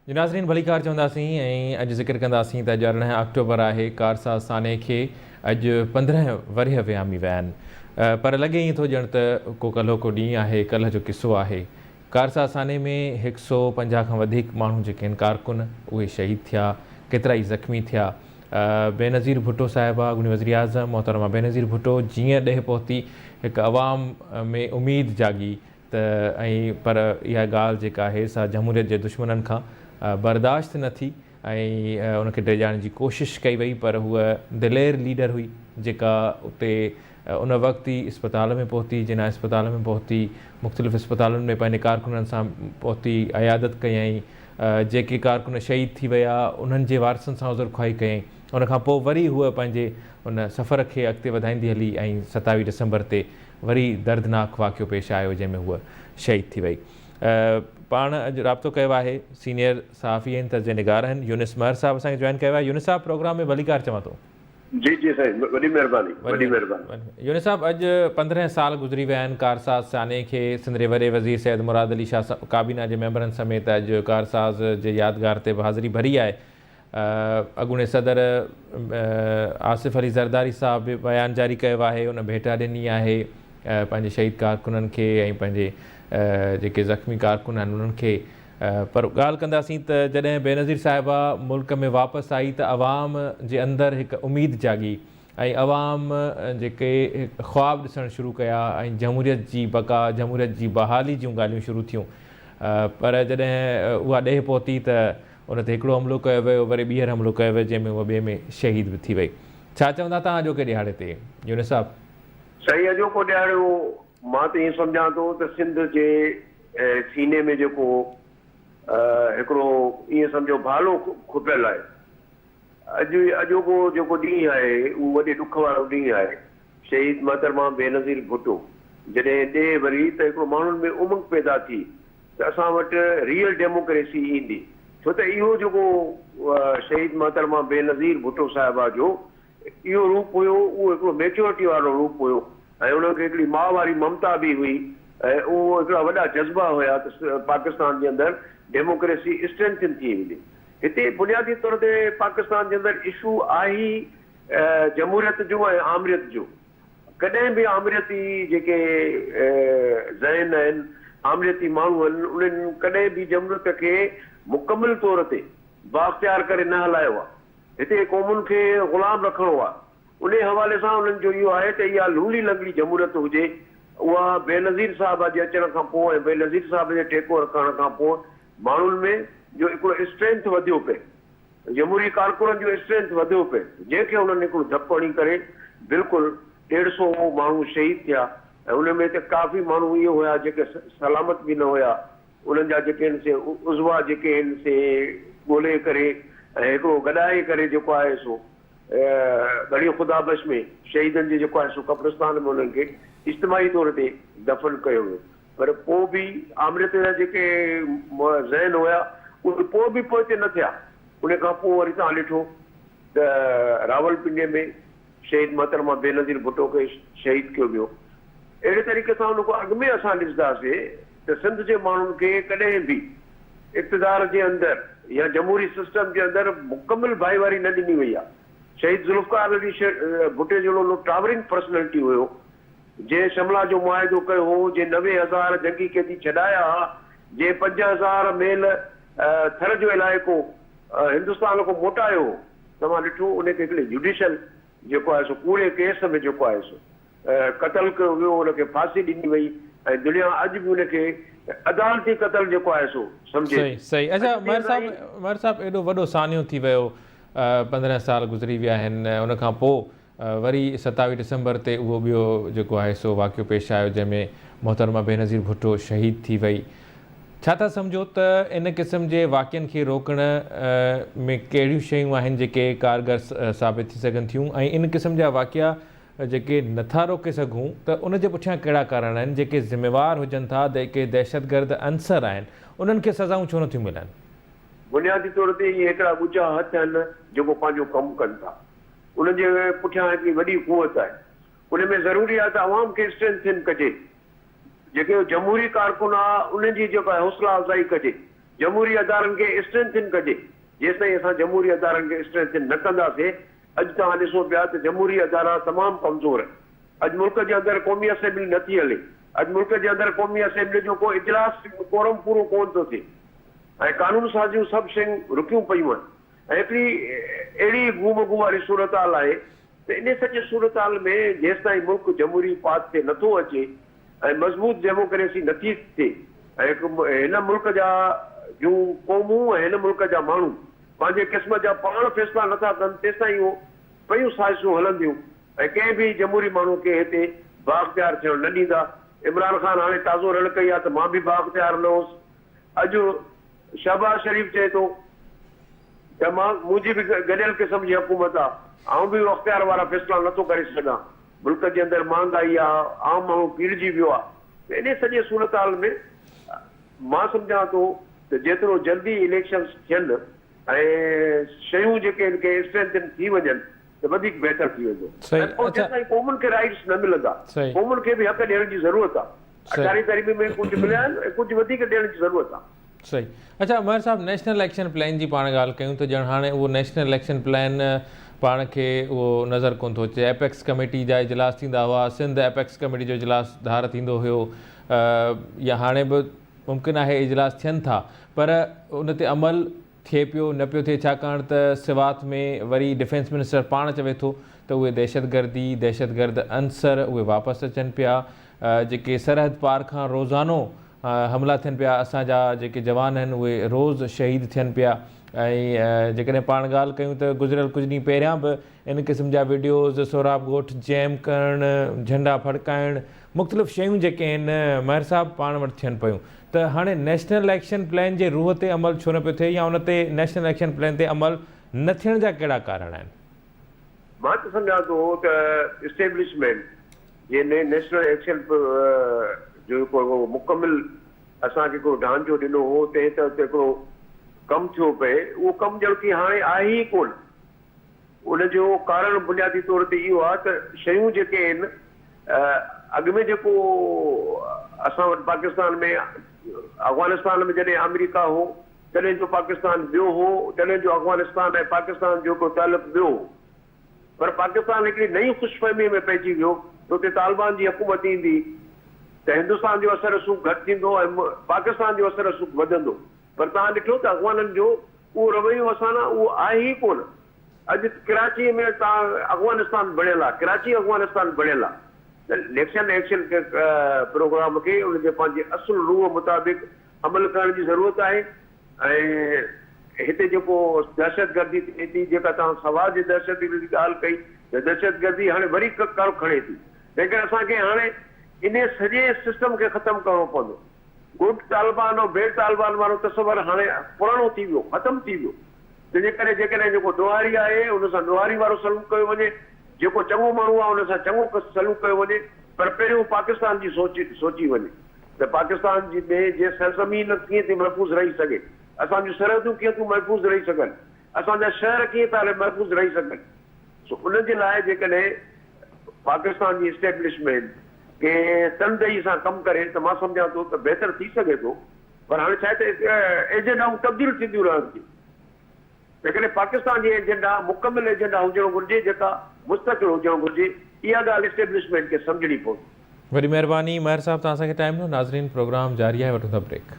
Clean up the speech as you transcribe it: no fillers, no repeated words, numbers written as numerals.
جي ناظرين ڀليڪار چونداسين ۽ اڄ ذڪر ڪنداسين ته اڄ 18 آڪٽوبر آهي ڪارساز سانحي کي اڄ 15 ورهيه ويامي ويا آهن پر لڳي ائين ٿو ڄڻ ته ڪو ڪلهوڪو ڏينهن آهي ڪلهه جو قصو آهي ڪارساز سانحي ۾ 150 کان وڌيڪ ماڻهو جيڪي آهن ڪارڪن اهي شهيد ٿيا ڪيترائي زخمي ٿيا بينظير ڀٽو صاحبه اڳوڻي وزيراعظم محترمه بينظير ڀٽو جيئن ڏيهه پهتي هڪ عوام ۾ اميد جاڳي ته ۽ پر اها ڳالهه جيڪا آهي سا جمهوريت جي دشمنن کان برداشت نه ٿي ۽ ان کي ڊيڄارڻ جي ڪوشش ڪئي وئي پر هوء دلير ليڊر هئي جيڪا اتي ان وقت ئي اسپتال ۾ پهتي جناح اسپتال ۾ پهتي مختلف اسپتالن ۾ پنهنجي ڪارڪنن سان پهتي عيادت ڪيائين جيڪي ڪارڪن شهيد ٿي ويا انهن جي وارثن سان عذرخواهي ڪيائين ان کان پوء وري هوء پنهنجي ان سفر کي اڳتي وڌائيندي هلي ۽ 27 ڊسمبر تي وري دردناڪ واقعو پيش آيو جنهن ۾ هوء شهيد ٿي وئي. پاڻ اڄ رابطو ڪيو آهي سينيئر صحافي آهن تجزيه نگار آهن يونس مهر صاحب اسان کي جوائن ڪيو آهي يونس صاحب پروگرام ۾ ڀليڪار چوان ٿو. جي جي سائين وڏي مهرباني وڏي مهرباني. يونس صاحب اڄ 15 سال گذري ويا آهن ڪارساز سانحي کي سنڌ جي وڏي وزير سيد مراد علي شاهه ڪابينا جي ميمبرن سميت اڄ ڪارساز جي يادگار تي به حاضري ڀري آهي اڳوڻي صدر آصف علي زرداري صاحب به بيان جاري ڪيو آهي ان ڀيٽا ڏني آهي پنهنجي شهيد ڪارڪنن کي ۽ پنهنجي جيڪي زخمي ڪارڪن آهن انهن کي پر ڳالهه ڪنداسين ته جڏهن بينظير صاحبه ملڪ ۾ واپس آئي ته عوام جي اندر هڪ اميد جاڳي ۽ عوام جيڪي خواب ڏسڻ شروع ڪيا ۽ جمهوريت جي بقا جمهوريت جي بحالي جون ڳالهيون شروع ٿيون پر جڏهن اها ڏيهه پهتي ته ان تي هڪڙو حملو ڪيو ويو وري ٻيهر حملو ڪيو ويو جنهن ۾ هوء ٻئي ۾ شهيد به ٿي وئي. ڇا چوندا توهان اڄوڪي ڏهاڙي تي يونس صاحب؟ سائين اڄوڪو ڏهاڙو مان ته ائين سمجهان ٿو ته سنڌ جي سيني ۾ جيڪو هڪڙو ائين سمجهو ڀالو کپيل آهي. اڄ اڄوڪو جيڪو ڏينهن آهي اهو وڏي ڏک وارو ڏينهن آهي. شهيد محترمه بينظير ڀٽو جڏهن ڏيهه وري ته هڪڙو ماڻهن ۾ امنگ پيدا ٿي ته اسان وٽ ريئل ڊيموڪريسي ايندي ڇو ته اهو جيڪو شهيد محترمه بينظير ڀٽو صاحبه جو اهو روپ هيو اهو هڪڙو ميچورٽي وارو روپ هيو ۽ انهن کي هڪڙي ماء واري ممتا به هئي ۽ اهو هڪڙا وڏا جذبا هيا ته پاڪستان جي اندر ڊيموڪريسي اسٽرينٿن ٿي ويندي. هتي بنيادي طور تي پاڪستان جي اندر اشو آهي جمهوريت جو ۽ آمريت جو. ڪڏهن به آمريتي جيڪي ذهن آهن، آمريتي ماڻهو آهن، انهن ڪڏهن به جمهوريت کي مڪمل طور تي بااختيار ڪري نه هلايو آهي. هتي قومن کي غلام رکڻو آهي. انهي حوالي سان انهن جو اهو آهي ته اها لولي لنگڙي جمهوريت هجي، اها بينظير صاحبه جي اچڻ کان پوء ۽ بينظير صاحب جي ٽيڪ اوور ڪرڻ کان پوء ماڻهن ۾ جو هڪڙو اسٽرينٿ وڌيو پئي، جمهوري ڪارڪنن جو اسٽرينٿ وڌيو پئي، جنهن کي انهن هڪڙو ڌڪ هڻي ڪري بلڪل ڏيڍ سو ماڻهو شهيد ٿيا ۽ انهن ۾ ته ڪافي ماڻهو اهي هيا جيڪي سلامت به نه هيا، انهن جا جيڪي آهن سي عضوا جيڪي آهن سي ڳولي ڪري ۽ هڪڙو گڏائي ڪري جيڪو آهي سو ڳڙهي خدا بخش ۾ شهيدن جي جيڪو آهي سو قبرستان ۾ انهن کي اجتماعي طور تي دفن ڪيو ويو. پر پوء به آمريت جا جيڪي ذهن هيا اهي پوء به پوئتي نه ٿيا. ان کان پوء وري توهان ڏٺو ته راولپنڊي ۾ شهيد محترمه بينظير ڀٽو کي شهيد ڪيو ويو. اهڙي طريقي سان ان کان اڳ ۾ اسان ڏسنداسين ته سنڌ جي ماڻهن کي ڪڏهن به اقتدار جي اندر يا جمهوري سسٽم جي اندر مڪمل ڀائيواري نه ڏني وئي آهي. شهيد ذوالفقار علي ڀٽي جهڙو ٽاورنگ پرسنلٽي هيو جنهن شملا جو معاهدو ڪيو هو، جنهن 90,000 جنگي قيدي ڇڏايا ها، جنهن 5000 ميل ٿر جو علائقو هندستان کان موٽايو هو، توهان ڏٺو ان کي هڪڙي جڊيشل جيڪو آهي سو ڪوڙي ڪيس ۾ جيڪو آهي سو قتل ڪيو ويو، ان کي ڦاسي ڏني وئي ۽ دنيا اڄ به ان کي عدالتي قتل جيڪو آهي سو سمجهي صحيح ٿي. صحيح اڇا اڄ مهر ڏينهن صاحب تائين. مهر صاحب ايڏو وڏو سانحو ٿي ويو 15 سال گذري ويا آهن ان کان پوء وري 27 ڊسمبر تي اهو ٻيو جيڪو آهي سو واقعو پيش آيو جنهن ۾ محترمه بينظير ڀٽو شهيد ٿي وئي. ڇا ٿا سمجهو ته ان قسم جي واقعن کي روڪڻ ۾ ڪهڙيون شيون آهن جيڪي ڪارگر ثابت ٿي سگهن ٿيون ۽ ان قسم جا واقعا جيڪي نٿا روڪي سگهون ته ان جي پٺيان ڪهڙا ڪارڻ آهن جيڪي ذميوار هجن ٿا جيڪي دهشتگرد عنصر آهن انهن کي سزائون ڇو نٿيون ملن؟ بنيادي طور تي اهي هڪڙا ڳجها هٿ آهن جيڪو پنهنجو ڪم ڪن ٿا. انهن جي پٺيان هڪڙي وڏي قوت آهي. ان ۾ ضروري آهي ته عوام کي اسٽرينٿين ڪجي. جيڪي جمهوري ڪارڪن آ انهن جي جيڪا حوصلا افزائي ڪجي. جمهوري ادارن کي اسٽرينٿن ڪجي. جيستائين اسان جمهوري ادارن کي اسٽرينٿن نه ڪنداسين، اڄ توهان ڏسو پيا ته جمهوري ادارا تمام ڪمزور آهن. اڄ ملڪ جي اندر قومي اسيمبلي نه ٿي هلي. اڄ ملڪ جي اندر قومي اسيمبلي جو ڪو اجلاس ڪورم پورو ڪونه ٿو ٿئي ۽ قانون سازيون سڀ شيون رڪيون پيون آهن ۽ هڪڙي اهڙي گو مگو واري صورتحال آهي ته انهي سڄي صورتحال ۾ جيستائين ملڪ جمهوري پاٿ تي نه ٿو اچي ۽ مضبوط ڊيموڪريسي نه ٿي ٿئي ۽ هڪ هن ملڪ جا جون قومون ۽ هن ملڪ جا ماڻهو پنهنجي قسمت جا پاڻ فيصلا نه ٿا ڪن تيستائين اهو پيون سازشون هلنديون ۽ ڪنهن به جمهوري ماڻهو کي هتي بااختيار ٿيڻ نه ڏيندا. عمران خان هاڻي تازو رڙ ڪئي آهي ته مان به بااختيار نه هوس. اڄ شهباز شريف چئي ٿو ته مان منهنجي به گڏيل قسم جي حڪومت آهي، آئون به اختيار وارا فيصلا نه ٿو ڪري سگهان. ملڪ جي اندر مهانگائي آهي، عام ماڻهو پيڙجي ويو آهي ته انهي سڄي صورتحال ۾ مان سمجهان ٿو ته جيترو جلدي اليڪشنز ٿين ۽ شيون جيڪي آهن ڪي اسٽرينٿن ٿي وڃن ته وڌيڪ بهتر ٿي ويندو ۽ پوء جيستائين قومن کي رائيٽس نه ملندا قومن کي به حق ڏيڻ جي ضرورت آهي اٺارهين ترميم ۾ ڪجهه مليا آهن ۽ ڪجهه وڌيڪ ڏيڻ جي ضرورت آهي. صحيح اڇا مهر صاحب نيشنل ايڪشن پلان جي پاڻ ڳالهه ڪيون ته ڄڻ هاڻي اهو نيشنل ايڪشن پلان پاڻ کي اهو نظر ڪونه ٿو اچي ايپيڪس ڪميٽي جا اجلاس ٿيندا هئا سنڌ ايپيڪس ڪميٽي جو اجلاس ڌار ٿيندو هيو يا هاڻي به ممڪن آهي اجلاس ٿين ٿا پر ان تي عمل ٿئي پيو نه پيو ٿئي ڇاڪاڻ ته سوات ۾ وري ڊفينس منسٽر پاڻ چوي ٿو ته اهي دهشتگردي دهشتگرد عنصر اهي واپس اچن پيا جيڪي سرحد پار کان روزانو حملا ٿين پيا اسان جا جيڪي جوان آهن اهي روز شهيد ٿين پيا ۽ جيڪڏهن پاڻ ڳالهه ڪيون ته گذريل ڪجهه ڏينهن پهريان به ان قسم جا وڊيوز سهراب ڳوٺ جيم ڪرڻ جهنڊا ڦڙڪائڻ مختلف شيون جيڪي آهن مهر صاحب پاڻ وٽ ٿين پيون ته هاڻي نيشنل ايڪشن پلان جي روح تي عمل ڇو نه پيو ٿئي يا ان تي نيشنل ايڪشن پلان تي عمل نه ٿيڻ جا ڪهڙا ڪارڻ آهن؟ مان ته سمجهان ٿو ته اسٽيبلشمينٽ جنهن نيشنل ايڪشن جو هڪڙو مڪمل اسان کي هڪڙو ڍانچو ڏنو هو تنهن تحت هڪڙو ڪم ٿيو پئي اهو ڪم ڄڻ ڪي هاڻي آهي ئي ڪونه. ان جو ڪارڻ بنيادي طور تي اهو آهي ته شيون جيڪي آهن اڳ ۾ جيڪو اسان وٽ پاڪستان ۾ افغانستان ۾ جڏهن آمريڪا هو تڏهن جو پاڪستان ٻيو هو تڏهن جو افغانستان ۽ پاڪستان جو هڪڙو تعلق ٻيو هو پر پاڪستان هڪڙي نئين خوشفهمي ۾ پئجي ويو ته اتي طالبان جي حڪومت ايندي ته هندستان جو اثر رسوخ گهٽ ٿيندو ۽ پاڪستان جو اثر رسوخ وڌندو پر توهان ڏٺو ته افغانن جو اهو رويو اسان ڏانهن اهو آهي ئي ڪونه. اڄ ڪراچيء ۾ توهان افغانستان بڻيل آهي، ڪراچي افغانستان بڻيل آهي ته نيشنل ايڪشن پروگرام کي ان جي پنهنجي اصل روح مطابق عمل ڪرڻ جي ضرورت آهي ۽ هتي جيڪو دهشتگردي ٿئي ٿي، جيڪا توهان سوا جي دهشتگردي جي ڳالهه ڪئي ته دهشتگردي هاڻي وري ڪر کڻي ٿي، تنهنڪري اسان کي هاڻي انهي سڄي سسٽم کي ختم ڪرڻو پوندو. گڊ طالبان ۽ بيڊ طالبان وارو تصور هاڻي پراڻو ٿي ويو، ختم ٿي ويو. تنهنجي ڪري جيڪڏهن جيڪو ڏوهاري آهي ان سان ڏوهاري وارو سلوڪ ڪيو وڃي، جيڪو چڱو ماڻهو آهي ان سان چڱو سلوڪ ڪيو وڃي پر پهريون پاڪستان جي سوچ سوچي وڃي ته پاڪستان جي ۾ جي سرزمين ڪيئن ٿي محفوظ رهي سگهي، اسان جون سرحدون ڪيئن ٿيون محفوظ رهي سگهن، اسان جا شهر ڪيئن ٿا محفوظ رهي سگهن. سو ان جي لاء جيڪڏهن پاڪستان جي اسٽيبلشمينٽ ڪي تندهي سان ڪم ڪري ته مان سمجهان ٿو ته بهتر ٿي سگهي ٿو پر هاڻي ڇا آهي ته ايجنڊائون تبديل ٿينديون رهن ٿيون تنهنڪري پاڪستان جي ايجنڊا مڪمل ايجنڊا هجڻ گهرجي جيڪا مستقل هجڻ گهرجي اها ڳالهه اسٽيبلشمينٽ کي سمجهڻي پوندي. وڏي مهرباني مهر صاحب توهان اسان کي ٽائيم ڏنو ناظرين پروگرام جاري آهي وٺون ٿا بريڪ.